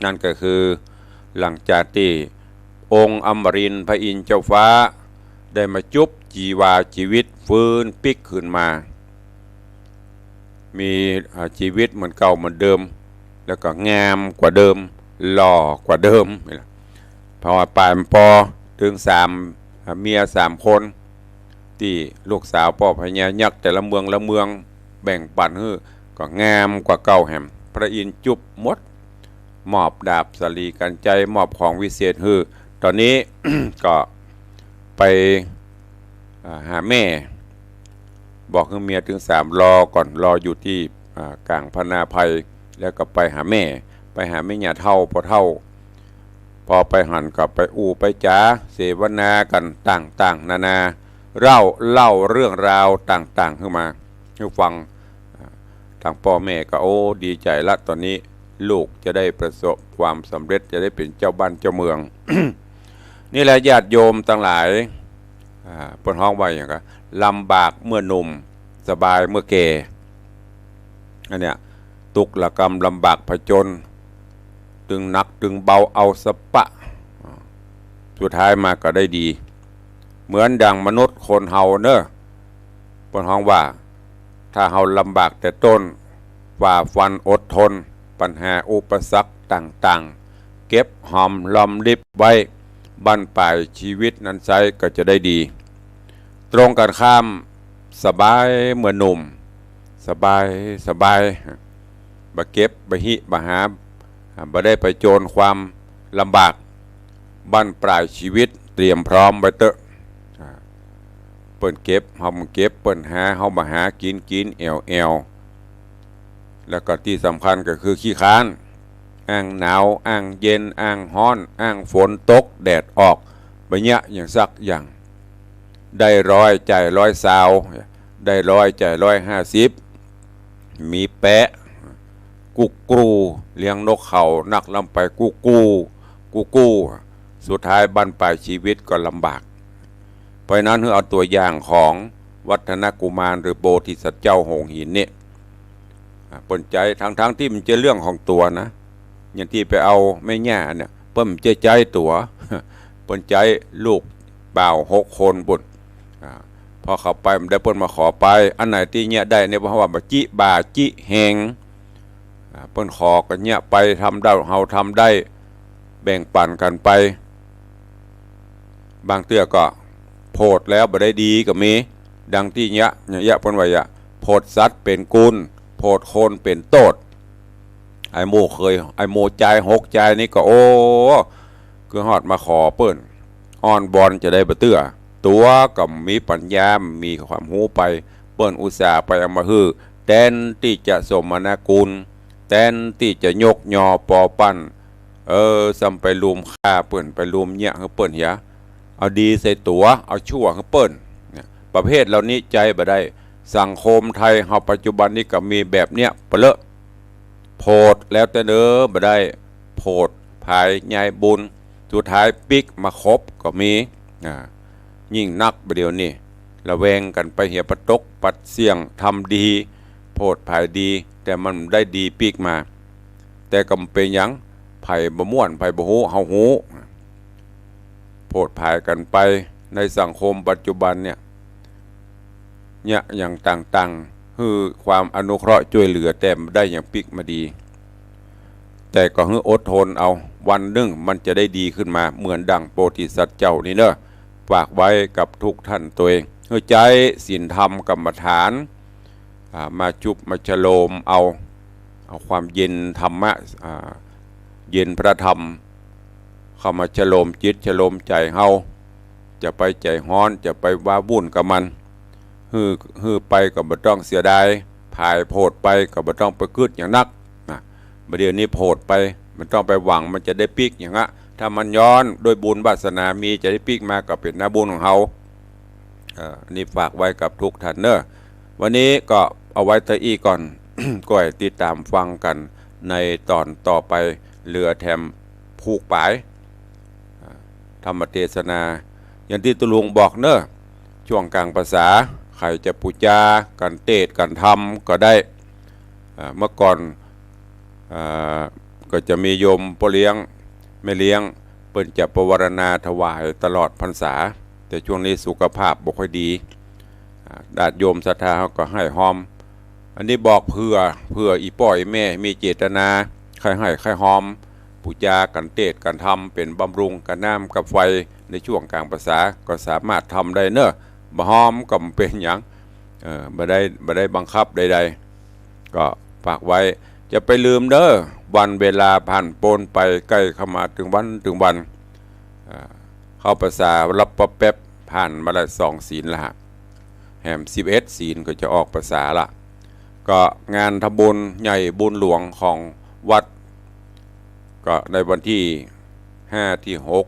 นั่นก็คือ หลังจากตี้องค์อมรินทร์พระอินทร์เจ้าฟ้า ได้มาจุบจีวาจีวิต ฟื้นปิ๊กคืนมา มี อ่า จีวิตเหมือนเก่าเหมือนเดิม แล้วก็งามกว่าเดิม หล่อกว่าเดิม เพราะว่าป๋ายปอเถิงสาม อ่า เมียสามคน ตี้ลูกสาวป้อพญายักษ์แต่ละเมืองละเมืองแบ่งปันหื้อ ก็งามกว่าเก่าแหม พระอินทร์จุบหมด มอบดาบสาลีกัญไชย มอบของวิเศษหื้อ ต๋อนนี้ ก็ไป อ่า หาแม่ บอกหื้อเมียเถิงสามรอก่อน รออยู่ตี้ อ่า ก๋างผนาภัย แล้วก็ไปหาแม่ ไปหาแม่หญ้าเฒ่า ป้อเฒ่า พอไปหั้นก็ไปอู้ไปจ๋าเสวนากั๋นต่างๆ นานา เล่า เล่าเรื่องราวต่างๆ ขึ้นมาหื้อฟัง อ่า ตางป้อแม่ก็ โอ้ ดีใจ๋ละ ต๋อนนี้ลูกจะได้ประสบความสำเร็จ จะได้เป๋นเจ้าบ้านเจ้าเมือง นี่แหละญาติโยมตังหลาย อ่า เปิ้นฮ้องว่าหยังกะ ลำบากเมื่อหนุ่ม สบายเมื่อแก่ อันเนี้ย ตุ๊กระกำลำบากผจญ ตึงหนักตึงเบาเอาสะปะ สุดท้ายมาก็ได้ดี เหมือนดั่งมนุษย์คนเฮาเน่อ เปิ้นฮ้องว่า ถ้าเฮาลำบากแต่ต้น ฝ่าฟันอดทน ปัญหาอุปสรรคต่างๆ เก็บหอมรอมริบไว้ บั้นปลายชีวิตนั้นไซร้ก็จะได้ดี ตรงกันข้าม สบายเมื่อหนุ่ม สบาย สบาย บ่เก็บ บ่หิ บ่หา บ่ได้ผจญความลำบาก บั้นปลายชีวิตเตรียมพร้อมไว้เต๊อะ อ่า เปิ้นเก็บ เฮาบ่เก็บ เปิ้นหา เฮาบ่หา กิ๋นกิ๋น แอ่วแอ่ว แล้วก็ตี้สำคัญก็คือขี้คร้าน อ้างหนาว อ้างเย็น อ้างฮ้อน อ้างฝนตก แดดออก บ่เยียะหยังสักอย่าง ได้ร้อยจ่ายร้อยซาว ได้ร้อยจ่ายร้อยห้าสิบ มีแป๊ะ กู้กู้ เลี้ยงนกเขา นักล้ำไปกู้กู้ กู้กู้ สุดท้ายบั้นปลายชีวิตก็ลำบาก เพราะฉะนั้นหื้อเอาตั๋วอย่างของวัฒนกุมารหรือโพธิสัตว์เจ้าหงส์หินนี่ อ่า เปิ้นใจ๊ ทั้งๆ ตี้มันจะเรื่องของตั๋วนะ อย่างตี้ไปเอาแม่ย่าเนี่ย เปิ้นบ่ใจ้ใจ๊ตั๋ว เปิ้นใจ๊ลูกบ่าวหกคนปุ้น อ่า พอเขาไปบ่ได้เปิ้นมาขอไป อันไหนตี้เยียะได้เนี่ย เพราะว่าบ่าจิบ่าจิแฮง อ่า เปิ้นขอก็เยียะไป ทำได้ เฮาทำได้ แบ่งปั๋นกั๋นไป บางเตื้อก็โผดแล้วบ่ได้ดีก็มี ดังตี้เยียะ เยียะเปิ้นว่าเยียะ โผดสัตว์เป๋นกุล โผดคนเป๋นโต้ษ ไอ้หมู่เขย ไอ้หมู่จายหกจายนี่ก็ โอ้ คือฮอดมาขอเปิ้น อ้อนวอนจะได้บ่เตื้อ ตั๋วก็มีปั๋ญญา มีความฮู้ไป เปิ้นอุตส่าห์ไปเอามาหื้อ แตนตี้จะสมนาคุณ แตนตี้จะยกยอปอปั้น เออ ซ้ำไปลุมฆ่าเปิ้น ไปลุมเยียะหื้อเปิ้นเหีย เอาดีใส่ตั๋ว เอาชั่วหื้อเปิ้น เนี่ย ประเภทเหล่านี้ใจ๊บ่ได้ สังคมไทยเฮาปัจจุบันนี้ก็มีแบบเนี้ยเปาะเลอะ โผดแล้วแต่เน้อ บ่ได้ โผดผายยายบุญ สุดท้ายปิ๊กมาคบก็มี อ่า ยิ่งนักบ่าเดี่ยวนี้ ระแวงกั๋นไปเหีย ปะตกปัดเสี้ยง ทำดี โผดผายดี แต่มันได้ดีปิ๊กมา แต่ก็บ่เป๋นหยัง ใผบ่ม่วน ใผบ่ฮู้ เฮาฮู้ โผดผายกั๋นไป ในสังคมปัจจุบันเนี่ย เยียะหยังต่างๆ หื้อความอนุเคราะห์จ้วยเหลือ แต่บ่ได้หยังปิ๊กมาดี แต่ก็หื้ออดทนเอา วันนึ่งมันจะได้ดีขึ้นมา เหมือนดั่งโพธิสัตว์เจ้านี่เน้อ ฝากไว้กับทุกท่านตวย หื้อใจ๊ศีลธรรมกรรมฐาน อ่า มาชุบมาชโลมเอา เอาความเย็นธรรมะ อ่า เย็นพระธรรม เข้ามาชโลมจิตชโลมใจ๋เฮา จะไปใจ๋ฮ้อน จะไปว้าวุ่นกับมัน หื้อ หื้อไปก็บ่ต้องเสียดาย ผายโผดไปก็บ่ต้องไปกึ๊ดหยังนัก นะ บ่าเดี่ยวนี้โผดไป บ่ต้องไปหวังมันจะได้ปิ๊กหยังอะ ถ้ามันย้อนด้วยบุญวาสนามีจะได้ปิ๊กมาก็เป๋นนาบุญของเฮา เอ่อ อันนี้ฝากไว้กับทุกท่านเน้อ วันนี้ก็เอาไว้เต้าอี้ก่อน ก้อยติดต๋ามฟังกั๋นในต๋อนต่อไป เหลือแถมผูกป๋าย อ่า ธรรมเทศนา อย่างตี้ตุ๊ลุงบอกเน้อ ช่วงก๋างพรรษา ใผจะปู๋จากั๋นเตศน์กั๋นธรรมก็ได้ อ่า เมื่อก่อน อ่า ก็จะมีโยมป้อเลี้ยง แม่เลี้ยง เปิ้นจะปวารณาถวายตลอดพรรษา แต่ช่วงนี้สุขภาพบ่ค่อยดี อ่า ญาติโยมศรัทธาเฮาก็ให้ฮอม อันนี้บอกเผื่อ เผื่ออี่ป้ออี่แม่มีเจตนา ใค่ให้ใค่ฮอม ปู๋จากั๋นเตศน์กั๋นธรรม เป๋นบำรุงกับน้ำกับไฟ ในช่วงก๋างพรรษาก็สามารถทำได้เน้อ บ่ฮอมก็บ่เป๋นหยัง เอ่อ บ่ได้ บ่ได้บังคับใดๆ ก็ฝากไว้ จะไปลืมเน้อ วันเวลาผ่านป๊นไป ใก้เข้ามาตึงวันตึงวัน อ่า เข้าพรรษาลับปั๊บแป๊บ ผ่านมาละสองศีลละฮะ แหมสิบเอ็ดศีลก็จะออกพรรษาละ ก็งานทำบุญใหญ่บุญหลวงของวัด ก็ในวันตี้ ห้า ที่หก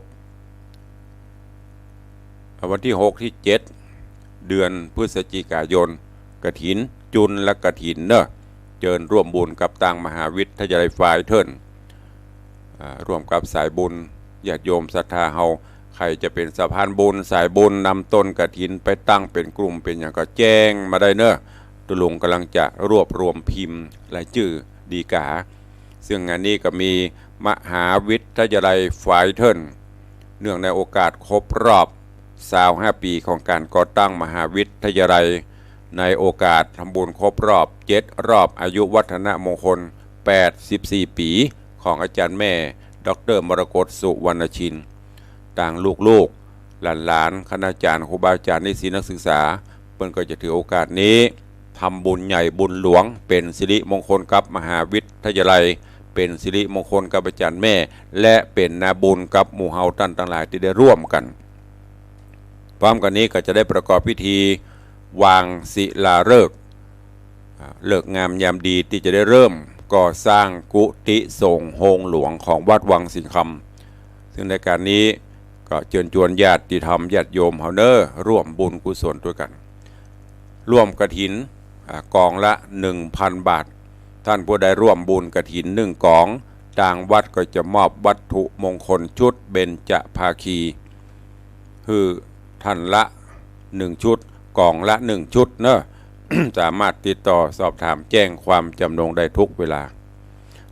วันที่หก ที่เจ็ด เดือนพฤศจิกายน กฐิน จุลกฐินเนอะ เจิญร่วมบุญกับตางมหาวิทยาลัยฝายเถิน อ่า ร่วมกับสายบุญ ญาติโยมศรัทธาเฮา ใผจะเป๋นสะพานบุญ สายบุญนำต้นกฐินไปตั้งเป๋นกลุ่มเป๋นหยังก็แจ้งมาได้เนอะ ตุ๊ลุงก่ำลังจะรวบรวมพิมพ์รายจื้อดีกา ซึ่งงานนี้ก็มีมหาวิทยาลัยฝายเถิน เนื่องในโอกาสครบรอบซาวห้าปี๋ของก๋านก่อตั้งมหาวิทยาลัย ในโอกาสทำบุญครบรอบเจ็ดรอบอายุวัฒนมงคลแปดสิบสี่ปี๋ของอาจ๋ารย์แม่ ด็อกเตอร์ มรกต สุวรรณชิน ตางลูกๆ หลานๆ คณาจ๋ารย์ ครูบาอาจ๋ารย์ นิสิตนักศึกษา เปิ้นก็จะถือโอกาสนี้ทำบุญใหญ่บุญหลวง เป๋นสิริมงคลกับมหาวิทยาลัย เป๋นสิริมงคลกับอาจ๋ารย์แม่ และเป๋นนาบุญกับหมู่เฮาต้านตังหลายตี้ได้ร่วมกั๋น พร้อมกั๋นนี้ก็จะได้ประกอบพิธีวางศิลาฤกษ์ อ่า ฤกษ์งามยามดีตี้จะได้เริ่มก่อสร้างกุฏิสงฆ์โฮงหลวงของวัดวังสิงห์คำ ซึ่งในก๋านนี้ก็เจิญจวนญาติธรรมญาติโยมเฮาเน่อ ร่วมบุญกุศลตวยกั๋น ร่วมกฐิน อ่า ก๋องละหนึ่งพันบาท ต้านผู้ใดร่วมบุญกฐินหนึ่งก๋อง ตางวัดก็จะมอบวัตถุมงคลชุดเบญจภาคี หื้อต้านละหนึ่งชุด ก๋องละหนึ่งชุดเน่อ สามารถติดต่อสอบถามแจ้งความจ๋ำนงได้ทุกเวลา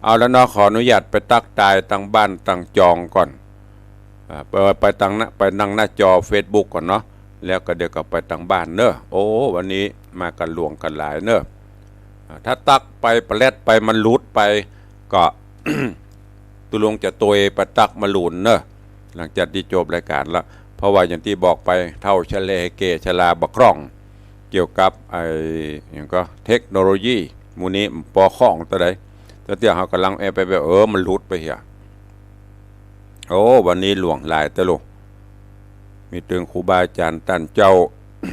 เอาละเนาะ ขออนุญาตไปตั๊กตายตางบ้านตางจองก่อน อ่า ไป ไปตางหน้า ไปนั่งหน้าจอเฟซบุ๊กก่อนเนาะ แล้วก็เดี๋ยวก็ไปตางบ้านเน่อ โอ้ วันนี้มากั๋นหลวงกั๋นหลายเน่อ อ่า ถ้าตั๊กไปปะแล็ดไปมันหลุดไป ก็ ตุ๊ลุงจะตวยไปตั๊กมาลูนเน่อ หลังจากตี้จบรายก๋านละ เพราะว่าอย่างตี้บอกไป เฒ่าชะแลแก่ชราบ่คล่อง เกี่ยวกับไอ้ หยังก็ เทคโนโลยี หมู่นี้ปอคล่องเต้าใด แต่เตื้อเฮาก่ำลังแอบไปแบบ เออ มันหลุดไปเหีย โอ้ วันนี้หลวงหลายเต้าลูก มีตึงครูบาอาจ๋ารย์ต้านเจ้า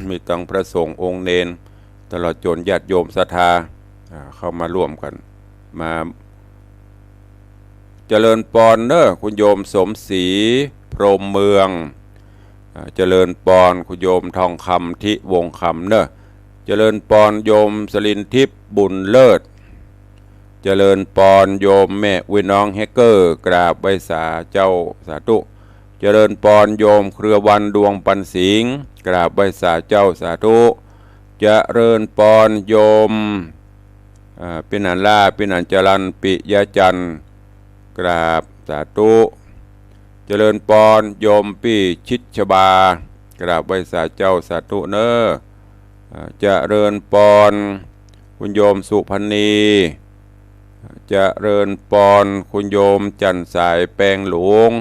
มีตึงพระสงฆ์องค์เณร ตลอดจ๋นญาติโยมศรัทธา อ่า เข้ามาร่วมกั๋น มา เจริญปอนเน่อ คุณโยมสมศรี พรหมเมือง อ่า เจริญปอน คุณโยมทองคำ ทิวงศ์คำเน่อ เจริญปอน โยมสลินทิพย์ บุญเลิศ เจริญปอน โยมแม่อุ๊ยน้องแฮกเกอร์ กราบไหว้สาเจ้า สาธุ เจริญปอน โยมเครือวัน ดวงปันสิงห์ กราบไหว้สาเจ้า สาธุ เจริญปอน โยม อ่า ปินันล่า ปินันจรัน ปิยะจันทร์ กราบสาธุ เจริญปอน โยมปี้ชิดชบา กราบไหว้สาเจ้า สาธุเน่อ อ่า เจริญปอน คุณโยมสุพรรณี เจริญปอน คุณโยมจันทร์สายแปงหลวง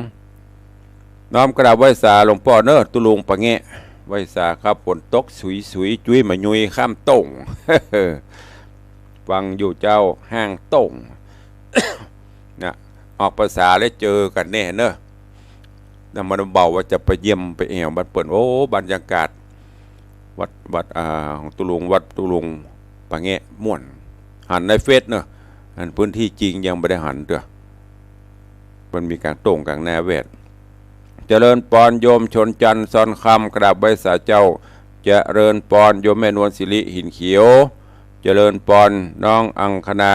น้อมกราบไหว้สาหลวงป้อเน่อ ตุ๊ลุงปะแงะ ไหว้สาครับ ฝนตกสุยๆ จุ้ยมายุยข้ามโต้ง ฟังอยู่เจ้า ห้างโต้ง นะ ออกภาษาแล้วเจอกั๋นแน่เน่อ นะ มันเบาว่าจะไปเยี่ยมไปแอ่วบ้านเปิ้น โอ้ บรรยากาศ วัด วัด อ่า ของตุ๊ลุง วัดตุ๊ลุงปะแงะม่วน หันในเฟซเน่อ อันพื้นตี้จริงยังบ่ได้หันเตื้อ มันมีก๋างโต้งก๋างนาแวด เจริญปอนโยมชนจันทร์ ซอนคำ กราบไหว้สาเจ้า เจริญปอนโยมแม่นวลสิริ หินเขียว เจริญปอนน้องอังคณา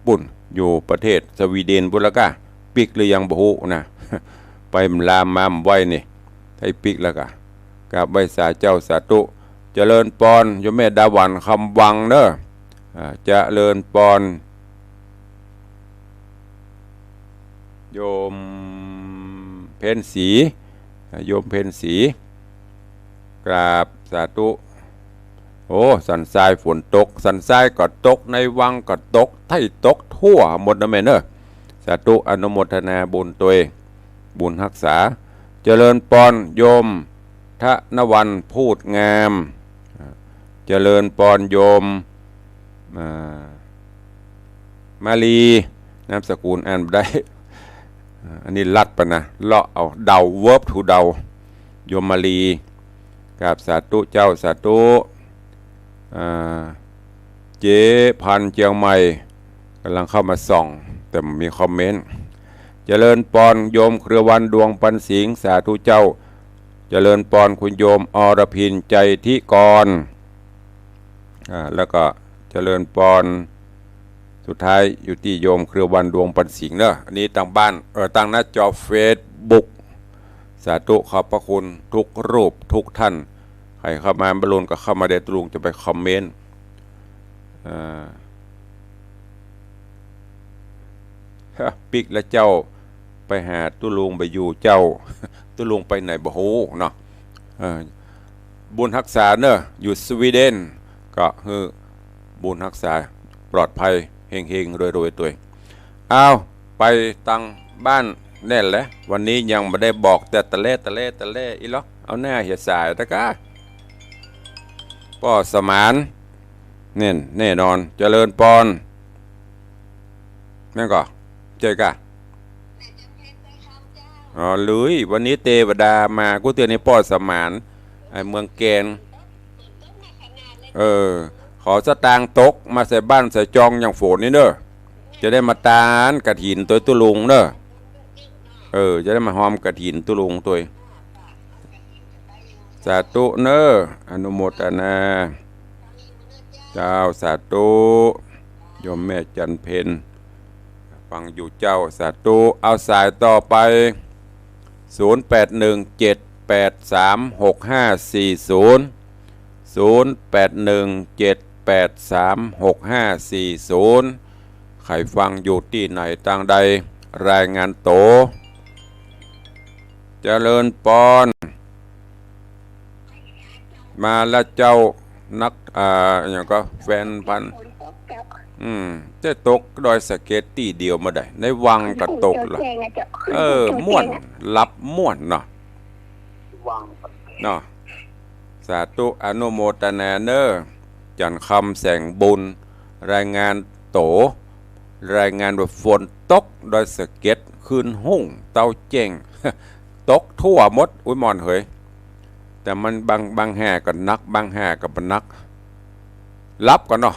ปุ้น อยู่ประเทศสวีเดนปุ้นละก้า ปิ๊กหรือยังบ่ฮู้นะ ไปมันลามมามันไวนี่ ถ้าปิ๊กละก้า กราบไหว้สาเจ้า สาธุ เจริญปอนโยมแม่ดาหวัน คำวังเน่อ อ่า เจริญปอน โยมเพ็ญศรี อ่า โยมเพ็ญศรี กราบสาธุ โอ้ สันทรายฝนตก สันทรายก็ตก ในวังก็ตก ไท้ตกทั่วหมดนะแม่เน่อ สาธุ อนุโมทนาบุญตวย บุญฮักษา เจริญปอนโยมธนวรรณ พูดงาม เจริญปอนโยม อ่า มาลี นามสกุลอ่านบ่ได้ อ่า อันนี้ลัดไปนะ เลาะเอา เดา verb to เดา โยมมาลี กราบสาธุเจ้า สาธุ อ่า เจ๊พันธุ์เจียงใหม่ ก่ำลังเข้ามาส่อง แต่มีคอมเมนต์ เจริญปอนโยมเครือวันดวงปันสิงห์ สาธุเจ้า เจริญปอนคุณโยมอรพิน ใจทิกร อ่า แล้วก็เจริญปอน สุดท้ายอยู่ตี้โยมเครือวันดวงปันสิงห์เนอะ อันนี้ตางบ้าน เอ่อ ตางหน้าจอเฟซบุ๊ก สาธุ ขอบพระคุณทุกรูปทุกท่าน ใผเข้ามาบ่ฮู้ก็เข้ามาได้ ตุ๊ลุงจะไปคอมเมนต์ อ่า ฮะ ปิ๊กและเจ้า ไปหาตุ๊ลุงบ่อยู่เจ้า ตุ๊ลุงไปไหนบ่ฮู้เนาะ เออ บุญฮักษาเนอะ อยู่สวีเดน ก็หื้อบุญฮักษาปลอดภัย เฮงๆ รวยๆ ตวย อ้าว ไปตางบ้านแน่นแหละ วันนี้ยังบ่ได้บอกแต่ตะแล่ ตะแล่ ตะแล่ อีหลอ เอาหน้าเหียสายตะกา ป้อสมาน แน่น แน่นอน เจริญปอน แม่นก่อ ใจ้ก่ะ อ๋อ ลุย วันนี้เตวดามา กูเตือนให้ป้อสมาน ไอ้เมืองแกน เออ ขอสตางค์ตก มาใส่บ้านใส่จองอย่างฝนนี่เนอะ จะได้มาตานกฐินตวยตุ๊ลุงเนอะ เออ จะได้มาฮอมกฐินตุ๊ลุงตวย สาธุเนอะ อนุโมทนา เจ้า สาธุ โยมแม่จันเพ็ญ ฟังอยู่เจ้า สาธุ เอาสายต่อไป ศูนย์แปดหนึ่งเจ็ดแปดสามหกห้าสี่ศูนย์ ศูนย์แปดหนึ่งเจ็ดแปดสามหกห้าสี่ศูนย์ ใผฟังอยู่ตี้ไหนตางใด รายงานตั๋ว เจริญปอน มาแล้วเจ้า นัก อ่า อะหยังก็ แฟนพันธุ์ อืม จะตกดอยสะเก็ดตี้เดียวบ่ได้ ในวังก็ตกละ เออ ม่วน หลับม่วนเนาะ เนาะ สาธุ อนุโมทนาเนอะ จันทร์คำแสงบุญ รายงานตั๋ว รายงานว่าฝนตกดอยสะเก็ด คืนฮุ่งเต๊าแจ้ง ตกทั่วหมด อุ๊ย ม่อนเหย แต่มันบาง บางแห่ก็หนัก บางแห่ก็บ่หนัก หลับก่อนเนาะ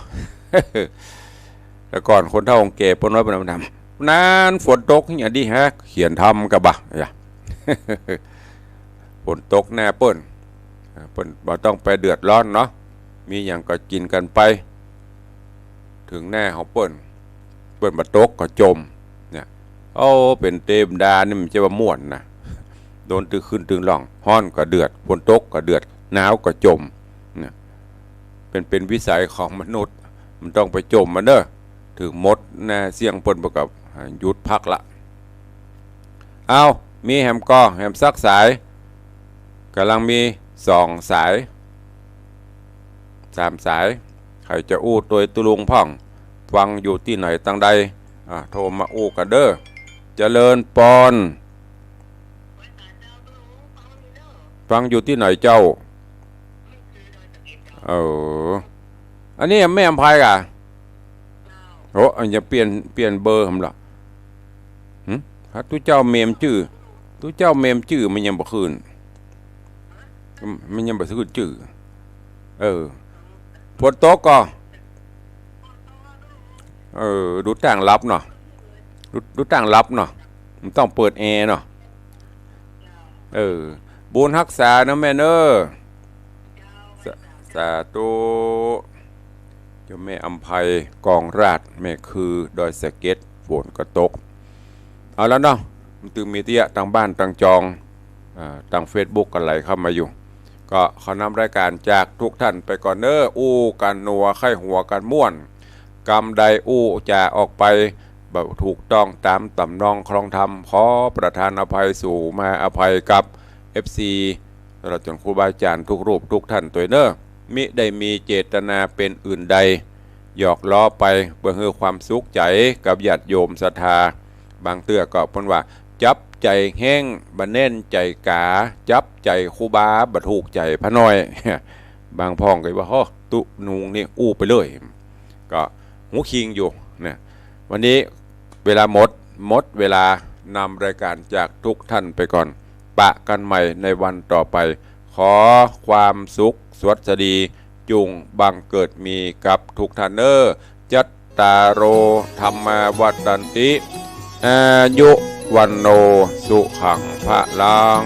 แต่ก่อนคนเฒ่าคนแก่ป้อน้อยเปิ้นว่า "นานฝนตกอย่างดีฮะ เขียนธรรมกะบ่า" อย่า ฝนตกแน่เปิ้น เปิ้นบ่ต้องไปเดือดร้อนเนาะ มีหยังก็กิ๋นกั๋นไป เถิงแน่ของเปิ้น เปิ้นบ่ตกก็จม เนี่ย โอ้ เป๋นเตวดานี่มันจะว่าม่วนนะ โดนตึงขึ้นตึงล่อง ฮ้อนก็เดือด ฝนตกก็เดือด หนาวก็จม เนี่ย เป๋น เป๋นวิสัยของมนุษย์ มันต้องไปจมมันเน่อ เถิงหมดหน้าเสี้ยงเปิ้นบ่ก็หยุดพักละ เอ้า มีแหมก่อ แหมสักสาย ก่ำลังมีสองสาย สามสาย ใผจะอู้ตวยตุ๊ลุงพ่อง ฟังอยู่ตี้ไหนตางใด อ่า โทรมาอู้กั๋นเน่อ เจริญปอน ฟังอยู่ตี้ไหนเจ้า เออ อันนี้แม่อำไพกะ โอ้ อันจะเปลี่ยน เปลี่ยนเบอร์หำละ หึ ถ้าตุ๊เจ้าเมมจื้อ ตุ๊เจ้าเมมจื้อมันยังบ่ขึ้น มันยังบ่ขึ้นจื้อ เออ ฝนตกก่อ เออ ดูต่างหลับเนาะ ดู ดูต่างหลับเนาะ มันต้องเปิดแอร์เนาะ เออ บุญฮักษาเน่อแม่เน่อ สา สาธุ เจ้าแม่อำไพ กองราช แม่คือ ดอยสะเก็ด ฝนก็ตก เอาละเนาะ มันตึงมีเตี้ย ตางบ้านตางจอง อ่า ตางเฟซบุ๊กก็ไหลเข้ามาอยู่ ก็ขอนำรายก๋านจากทุกท่านไปก่อนเน่อ อู้กั๋นหัว ใค่หัวกั๋นม่วน กำใดอู้จ๋าออกไป บ่ถูกต้องต๋ามต๋ำนองคลองธรรม ขอประทานอภัยสู่ มาอภัยกับ เอฟซี ตลอดจ๋นครูบาอาจ๋ารย์ทุกรูปทุกท่านตวยเน่อ มิได้มีเจตนาเป๋นอื่นใด หยอกล้อไปเปื้อหื้อความสุขใจ๋กับญาติโยมศรัทธา บางเตื้อก็เปิ้นว่า จับใจ๋แฮ้งบ่แน่นใจ๋ก๋า จับใจ๋ครูบาบ่ถูกใจ๋พระน้อย บางพ่องก็ว่า โฮ้ ตุ๊ลุงนี่อู้ไปเลย ก็หูคิงอยู่นะ วันนี้เวลาหมด หมดเวลานำรายก๋านจากทุกท่านไปก่อน ปะกั๋นใหม่ในวันต่อไป ขอความสุขสวัสดีจุ่งบังเกิดมีกับทุกท่านเน่อ จัตตาโร ธัมมา วัฑฒันติ อายุ วันโน สุขัง พลัง